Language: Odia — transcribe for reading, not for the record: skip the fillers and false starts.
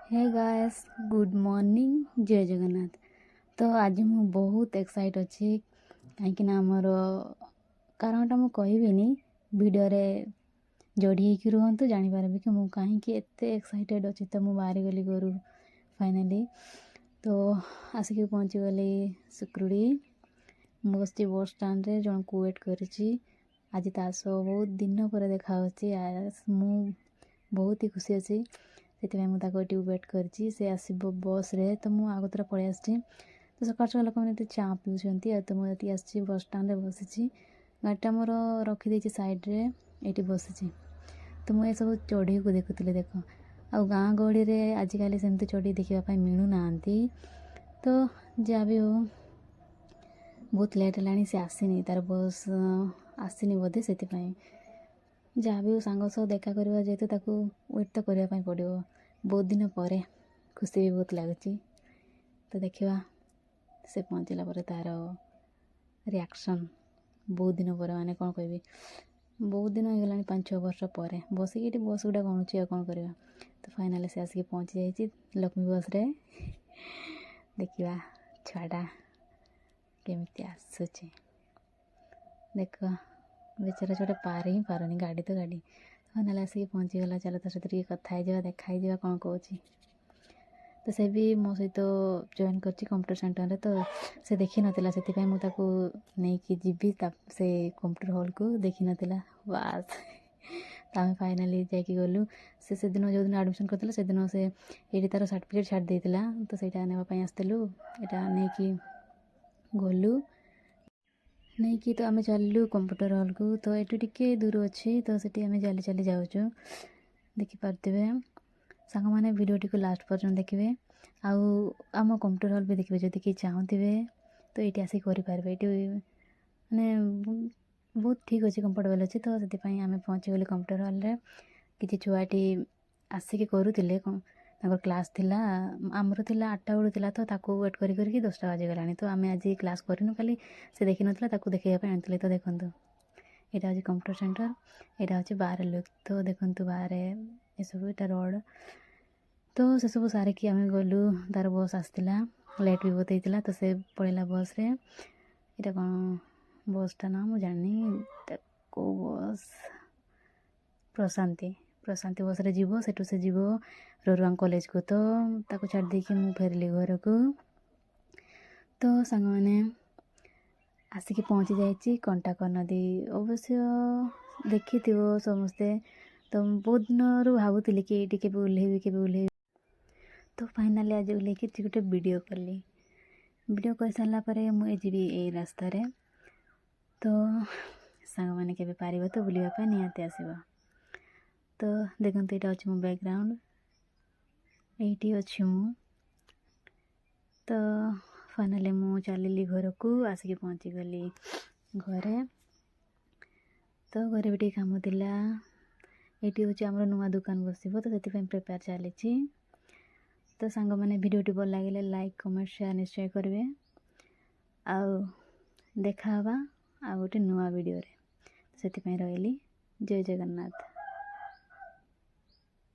ହେ ଗାଏସ୍, ଗୁଡ଼୍ ମର୍ଣ୍ଣିଂ, ଜୟ ଜଗନ୍ନାଥ। ତ ଆଜି ମୁଁ ବହୁତ ଏକ୍ସାଇଟ୍ ଅଛି, କାହିଁକିନା ଆମର କାରଣଟା ମୁଁ କହିବିନି, ଭିଡ଼ିଓରେ ଯୋଡ଼ି ହେଇକି ରୁହନ୍ତୁ, ଜାଣିପାରିବେ କି ମୁଁ କାହିଁକି ଏତେ ଏକ୍ସାଇଟେଡ଼୍ ଅଛି। ତ ମୁଁ ବାହାରିଗଲି ଘରୁ ଫାଇନାଲି। ତ ଆସିକି ପହଞ୍ଚିଗଲି ସୁକ୍ରୁଡ଼ି। ମୁଁ ବସିଛି ବସ୍ ଷ୍ଟାଣ୍ଡରେ, ଜଣକୁ ୱେଟ୍ କରିଛି। ଆଜି ତା ସହ ବହୁତ ଦିନ ପରେ ଦେଖା ହେଉଛି। ମୁଁ ବହୁତ ହି ଖୁସି ଅଛି, ସେଥିପାଇଁ ମୁଁ ତାକୁ ଏଠି ୱେଟ୍ କରିଛି। ସେ ଆସିବ ବସ୍ରେ, ତ ମୁଁ ଆଗତୁରା ପଳେଇ ଆସିଛି। ତ ସକାଳୁ ସକାଳୁ ଲୋକମାନେ ଏଠି ଚା ପିଉଛନ୍ତି। ଆଉ ତ ମୁଁ ଏଠି ଆସିଛି, ବସ୍ ଷ୍ଟାଣ୍ଡରେ ବସିଛି। ଗାଡ଼ିଟା ମୋର ରଖିଦେଇଛି ସାଇଡ଼୍ରେ, ଏଇଠି ବସିଛି। ତ ମୁଁ ଏସବୁ ଚଢ଼େଇକୁ ଦେଖୁଥିଲି, ଦେଖ। ଆଉ ଗାଁ ଗହଳିରେ ଆଜିକାଲି ସେମିତି ଚଢ଼େଇ ଦେଖିବା ପାଇଁ ମିଳୁନାହାନ୍ତି। ତ ଯାହା ବି ହଉ, ବହୁତ ଲେଟ୍ ହେଲାଣି, ସେ ଆସିନି, ତାର ବସ୍ ଆସିନି ବୋଧେ ସେଥିପାଇଁ। ଯାହା ବି ହଉ, ସାଙ୍ଗ ସହ ଦେଖା କରିବା ଯେହେତୁ ତାକୁ ୱେଟ୍ ତ କରିବା ପାଇଁ ପଡ଼ିବ। ବହୁତ ଦିନ ପରେ ଖୁସି ବି ବହୁତ ଲାଗୁଛି। ତ ଦେଖିବା ସେ ପହଞ୍ଚିଲା ପରେ ତା'ର ରିଆକ୍ସନ୍। ବହୁତ ଦିନ ପରେ ମାନେ କ'ଣ କହିବି, ବହୁତ ଦିନ ହେଇଗଲାଣି, 5-6 ବର୍ଷ ପରେ ବସିକି ଏଠି ବସ୍ ଗୁଡ଼ା ଗଣୁଛି, ଆଉ କ'ଣ କରିବା। ତ ଫାଇନାଲି ସେ ଆସିକି ପହଞ୍ଚି ଯାଇଛି ଲକ୍ଷ୍ମୀ ବସ୍ରେ। ଦେଖିବା ଛୁଆଟା କେମିତି ଆସୁଛି। ଦେଖ, ବେଚାରା ଛୁଆଟା ପାରି ହିଁ ପାରୁନି, ଗାଡ଼ି ତ ଗାଡ଼ି। ଫାଇନାଲି ଆସିକି ପହଞ୍ଚିଗଲା। ଚାଲ ତା ସହିତ ଟିକେ କଥା ହେଇଯିବା, ଦେଖା ହେଇଯିବା କ'ଣ କହୁଛି। ତ ସେ ବି ମୋ ସହିତ ଜଏନ୍ କରିଛି କମ୍ପ୍ୟୁଟର ସେଣ୍ଟରରେ। ତ ସେ ଦେଖିନଥିଲା, ସେଥିପାଇଁ ମୁଁ ତାକୁ ନେଇକି ଯିବି ତା ସେ କମ୍ପ୍ୟୁଟର ହଲ୍କୁ। ଦେଖିନଥିଲା ବାସ୍। ତ ଆମେ ଫାଇନାଲି ଯାଇକି ଗଲୁ। ସେ ସେଦିନ ଯେଉଁଦିନ ଆଡ଼ମିସନ୍ କରିଥିଲା, ସେଦିନ ସେ ଏଇଠି ତା'ର ସାର୍ଟିଫିକେଟ୍ ଛାଡ଼ି ଦେଇଥିଲା। ତ ସେଇଟା ନେବା ପାଇଁ ଆସିଥିଲୁ। ଏଇଟା ନେଇକି ଗଲୁ। ନେଇକି ତ ଆମେ ଚାଲିଲୁ କମ୍ପ୍ୟୁଟର ହଲ୍କୁ। ତ ଏଠୁ ଟିକେ ଦୂର ଅଛି, ତ ସେଠି ଆମେ ଚାଲି ଚାଲି ଯାଉଛୁ। ଦେଖିପାରୁଥିବେ ସାଙ୍ଗମାନେ, ଭିଡ଼ିଓଟିକୁ ଲାଷ୍ଟ ପର୍ଯ୍ୟନ୍ତ ଦେଖିବେ ଆଉ ଆମ କମ୍ପ୍ୟୁଟର ହଲ୍ ବି ଦେଖିବେ। ଯଦି କେହି ଚାହୁଁଥିବେ ତ ଏଇଠି ଆସିକି କରିପାରିବେ। ଏଇଠି ମାନେ ବହୁତ ଠିକ୍ ଅଛି, କମ୍ଫର୍ଟେବଲ୍ ଅଛି। ତ ସେଥିପାଇଁ ଆମେ ପହଞ୍ଚିଗଲୁ କମ୍ପ୍ୟୁଟର ହଲ୍ରେ। କିଛି ଛୁଆ ଏଠି ଆସିକି କରୁଥିଲେ, ତାଙ୍କର କ୍ଲାସ୍ ଥିଲା। ଆମର ଥିଲା 8ଟା ବେଳୁ ଥିଲା, ତ ତାକୁ ୱେଟ୍ କରି କରିକି 10ଟା ବାଜିଗଲାଣି। ତ ଆମେ ଆଜି କ୍ଲାସ୍ କରିନୁ କାଲି। ସେ ଦେଖିନଥିଲା, ତାକୁ ଦେଖେଇବା ପାଇଁ ଆଣିଥିଲି। ତ ଦେଖନ୍ତୁ, ଏଇଟା ହେଉଛି କମ୍ପ୍ୟୁଟର ସେଣ୍ଟର, ଏଇଟା ହେଉଛି ବାହାରେ ଲୁକ୍। ତ ଦେଖନ୍ତୁ ବାହାରେ ଏସବୁ, ଏଇଟା ରୋଡ଼। ତ ସେସବୁ ସାରିକି ଆମେ ଗଲୁ। ତାର ବସ୍ ଆସିଥିଲା, ଲେଟ୍ ବି ବହୁତ ହେଇଥିଲା, ତ ସେ ପଳେଇଲା ବସ୍ରେ। ଏଇଟା କ'ଣ ବସ୍ଟା ନା ମୁଁ ଜାଣିନି, ଏଇଟା କେଉଁ ବସ୍? ପ୍ରଶାନ୍ତି, ପ୍ରଶାନ୍ତି ବସ୍ରେ ଯିବ। ସେଠୁ ସେ ଯିବ ରୋରୁଆଙ୍ଗ କଲେଜକୁ। ତ ତାକୁ ଛାଡ଼ି ଦେଇକି ମୁଁ ଫେରିଲି ଘରକୁ। ତ ସାଙ୍ଗମାନେ, ଆସିକି ପହଞ୍ଚି ଯାଇଛି କଣ୍ଟାକ ନଦୀ। ଅବଶ୍ୟ ଦେଖିଥିବ ସମସ୍ତେ। ତ ବହୁତ ଦିନରୁ ଭାବୁଥିଲି କି ଏଇଠି କେବେ ଓହ୍ଲେଇବି, କେବେ ଓହ୍ଲେଇବି। ତ ଫାଇନାଲି ଆଜି ଓହ୍ଲେଇକି ଗୋଟେ ଭିଡ଼ିଓ କଲି। ଭିଡ଼ିଓ କରିସାରିଲା ପରେ ମୁଁ ଯିବି ଏଇ ରାସ୍ତାରେ। ତ ସାଙ୍ଗମାନେ, କେବେ ପାରିବ ତ ବୁଲିବା ପାଇଁ ନିହାତି ଆସିବ। ତ ଦେଖନ୍ତୁ, ଏଇଟା ଅଛି ମୋ ବ୍ୟାକଗ୍ରାଉଣ୍ଡ, ଏଇଠି ଅଛି ମୁଁ। ତ ଫାଇନାଲି ମୁଁ ଚାଲିଲି ଘରକୁ, ଆସିକି ପହଞ୍ଚିଗଲି ଘରେ। ତ ଘରେ ବି ଟିକେ କାମ ଥିଲା। ଏଇଠି ହେଉଛି ଆମର ନୂଆ ଦୋକାନ ବସିବ, ତ ସେଥିପାଇଁ ପ୍ରିପେୟାର ଚାଲିଛି। ତ ସାଙ୍ଗମାନେ, ଭିଡ଼ିଓଟି ଭଲ ଲାଗିଲେ ଲାଇକ୍, କମେଣ୍ଟ, ସେୟାର ନିଶ୍ଚୟ କରିବେ। ଆଉ ଦେଖା ହେବା ଆଉ ଗୋଟେ ନୂଆ ଭିଡ଼ିଓରେ। ସେଥିପାଇଁ ରହିଲି, ଜୟ ଜଗନ୍ନାଥ।